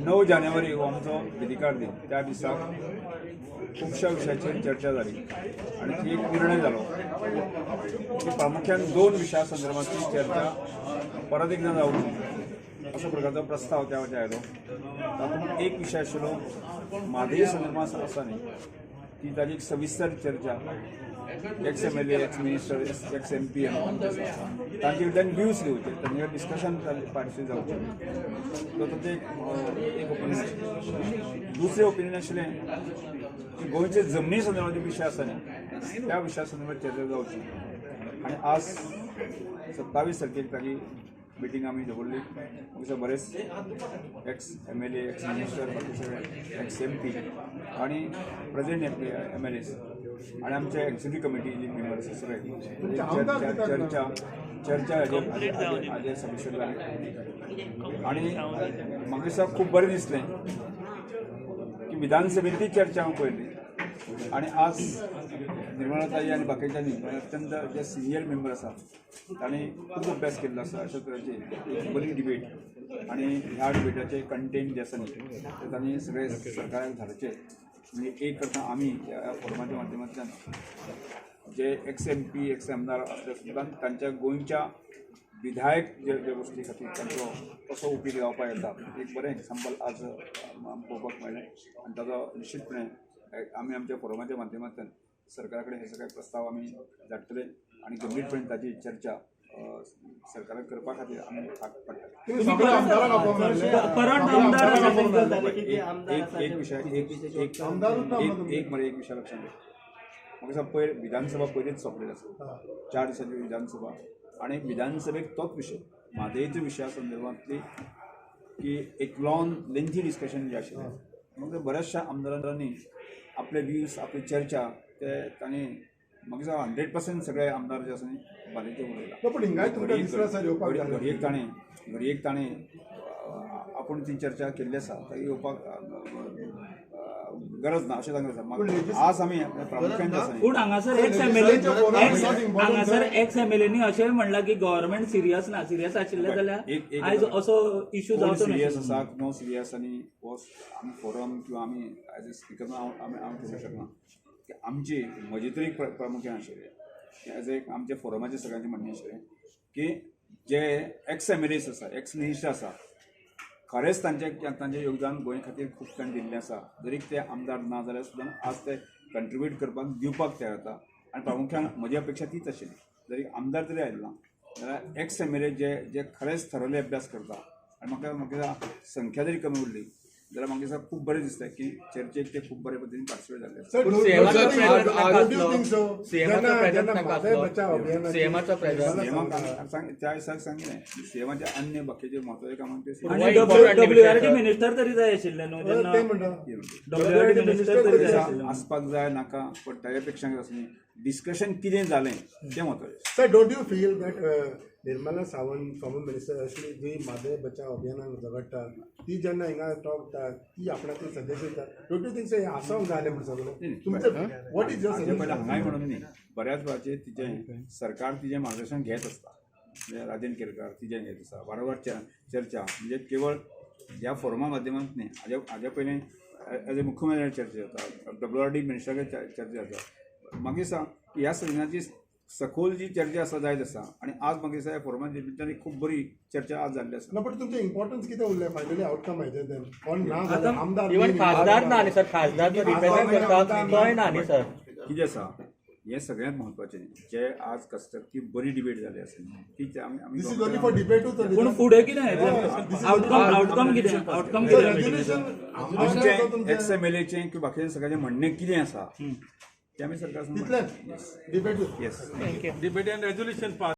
9 जानेवारी हो आमचो विधिकार दिन. त्या दिसा खुबश्या विशयाचेर चर्चा जाली आनी ती एक निर्णय जालो की प्रामुख्यान दोन विशया संदर्भातली चर्चा परत एकदा जावची, असो प्रकारचो प्रस्ताव त्या वटेन आयलो. तातूंत एक विशय आशिल्लो, म्हादय संदर्भात आसा न्ही, ती ताजी एक सविस्तर चर्चा ex MLA, ex minister, ex MP तांचे कडल्यान व्यूज घेवचे, तांचे कडेन डिस्कशन पार्टिसिपेट जावचें. तो तांचें एक ओपिनियन आशिल्लें. दुसरें ओपिनियन आशिल्लें की गोंयचे जमनी संदर्भात विशय आसा न्ही, त्या विशया संदर्भात चर्चा जावची. आनी आज 27 तारखेक ताजी मिटींग आमी दवरली. म्हाका बरेच ex MLA, ex minister, बाकी सगळे एक्स एमपी आणि प्रेझेंट एमएलएस आणि आमचे एक्झिक्युटिव्ह कमिटी जी मेंबर आसा सगळे चर्चा चर्चा चर्चा हाजेर सविस्तर जाली. आणि म्हाका दिसता खूब बरें दिसलें की विधानसभेंतली चर्चा हांव पळयली आणि आज निर्मलाताई आनी बाकीच्यांनी, अत्यंत जे सिनियर मेंबर आसा, तांणी खूब अभ्यास केल्लो आसा. अशा तरेची एक बरी डिबेट आणि ह्या डिबेटाचे कंटेंट जे आसा न्ही, ते तांणी सगळे सरकाराक धाडचे. म्हणजे एक करता आमी ह्या फोरमाच्या माध्यमांतल्यान जे एक्स एमपी, एक्स आमदार आसले सुद्दां तांच्या गोंयच्या विधायक जे जे गोश्टी खातीर तांचो कसो उपेग जावपाक येता, एक बरें एग्जाम्पल आज आमकां पळोवपाक मेळ्ळें. आनी ताजो निश्चितपणे आमी आमच्या फोरमाच्या माध्यमांतल्यान सरकारा कडेन हे सगळे प्रस्ताव आमी धाडटले आणि गंभीरपणे ताजी चर्चा सरकाराक करपा खातीर आमी भाग पडटले. तुम्ही सगळ्या आमदारांक आपोवन हाडले. करंट आमदार एक एक एक विशय एक एक आमदारूच ना. एक एक मरे, एक विशय लक्षात घे. म्हाका दिसता पयर विधानसभा पयलींच सोंपलेली आसा, 4 दिसांची विधानसभा. आणि विधानसभेक तोच विशय, म्हादयच्या विशया संदर्भातली की एक लॉंग लेंथी डिस्कशन जे आशिल्लें, म्हाका दिसता बऱ्याचशा आमदारांनी आपले व्यूज, आपली चर्चा ते तांणी, म्हाका दिसता 100% सगळे आमदार जे आसा न्ही, म्हादयचेर उलयला. ना, पण हिंगाय तुमकां दिसना सर येवपाक जाय. घडयेक ताणें आपूण ती चर्चा केल्ली आसा, ताका येवपाक गरज ना अशें तांकां दिसता. आज आमी प्रामुख्यान जे आसा न्ही, पूण हांगासर एक्स एमएलए, हांगासर एक्स एमएलएनी अशें म्हणलां की गव्हर्मेंट सिरियस ना. सिरियस आशिल्लें जाल्यार एक एक आयज असो इशू कोण जावचो सिरियस नाशिल्लो. आसा, नो सिरियस आनी हो आमी फोरम किंवा आमी एज अ स्पिकर हांव आमी हांव करूंक शकना की आमची, म्हजी तरी प्रामुख्यान आशिल्लें, एज एक आमच्या फोरमाचें सगळ्यांचें म्हणणें आशिल्लें की जे एक्स एमएलएस आसा, एक्स मिनिस्टर आसा, खरेंच तांचें तांचें योगदान गोंय खातीर खूब तांणी दिल्लें आसा. जरी ते आमदार ना जाल्यार सुद्दां आज ते कंट्रिब्यूट करपाक, दिवपाक तयार जाता. आनी प्रामुख्यान म्हजी अपेक्षा तीच आशिल्ली, जरी आमदार तरी आयलो ना जाल्यार एक्स एमएलए जे जे खरेंच थरोली अभ्यास करता. आनी म्हाका म्हाका संख्या जरी कमी उरली जाल्यार म्हाका दिसता खूब बरें दिसता की चर्चेक ते खूब बरे पद्दतीन पार्टिसिपेट जाल्ले आसा. सर, सीएमाचो do you think so? सीएमाचो जेन्ना प्रेझेंट जेन्ना नाका म्हादय आसलो. बचाव अभियानाची सीएमाचो प्रेझेंट. सीएमाक आमी सांग, त्या दिसाक सांगिल्लें, सीएमाच्या अन्य बाकीचे म्हत्वाचे कामां ते आनी हो important डब्ल्यूआरडी विशय. मिनिस्टर तरी जाय आशिल्लें न्हू तेन्ना. ते म्हणटा. डब्ल्यूआरडी मिनिस्टर तरी जाय आशिल्लें. आसपाक जाय नाका, पण ताच्या पेक्षा कितें आसा, डिस्कशन कितें जालें तें म्हत्वाचें. Sir, don't you feel that Nirmala Sawant, former minister, असली जी म्हादय बचाव अभियानाक झगडटा, ती जेन्ना हिंगा टॉक दिता, ती आपणाचे सजेशन दिता, don't you think हें आसोंक जाय आलें म्हण सगळें तुमचें? What is your हाजे पयलीं सजेशन? हांगाय म्हणून न्ही, बऱ्याच वेळाचेर तिचें सरकार तिजें मार्गदर्शन घेत आसता. म्हणजे राजन केरकार तिजें घेत आसा वारंवार चर्चा. म्हणजे केवळ ह्या फोरमा माध्यमांत न्ही, हाज्या पयलीं एज अ मुख्यमंत्री चर्चा जाता, डब्ल्यूआरडी मिनिस्टरा चर्चा जाता. म्हाका दिसता की ह्या सदनाची सखोल जी चर्चा आसा जायत आसा आनी आज म्हाका दिसता ह्या फोरमा निमित्तान एक खूब बरी चर्चा आज जाल्ली आसा. ना, पण तुमचें इम्पॉर्टन्स कितें उरलें फायनली आउटकम हाजें देन कोण ना जाल्यार आमदार इवन न्ही. खासदार ना न्ही सर, खासदार जो रिप्रेझेंट करता तोय ना न्ही सर. कितें आसा, हें सगळ्यांत म्हत्वाचें, जे आज कन्स्ट्रक्टीव बरी डिबेट जाली आसा ती ते आमी आमी this is only for डिबेटूच. पूण फुडें कितें, आउटकम आउटकम कितें, आउटकम कितें? रेजोल्युशन. आमचें एक्स एमएलएचें किंवा बाकीच्या सगळ्यांचें म्हणणें कितें आसा तें आमी सरकार तितलेंच डिबेटूच. येस. Debate and resolution pass.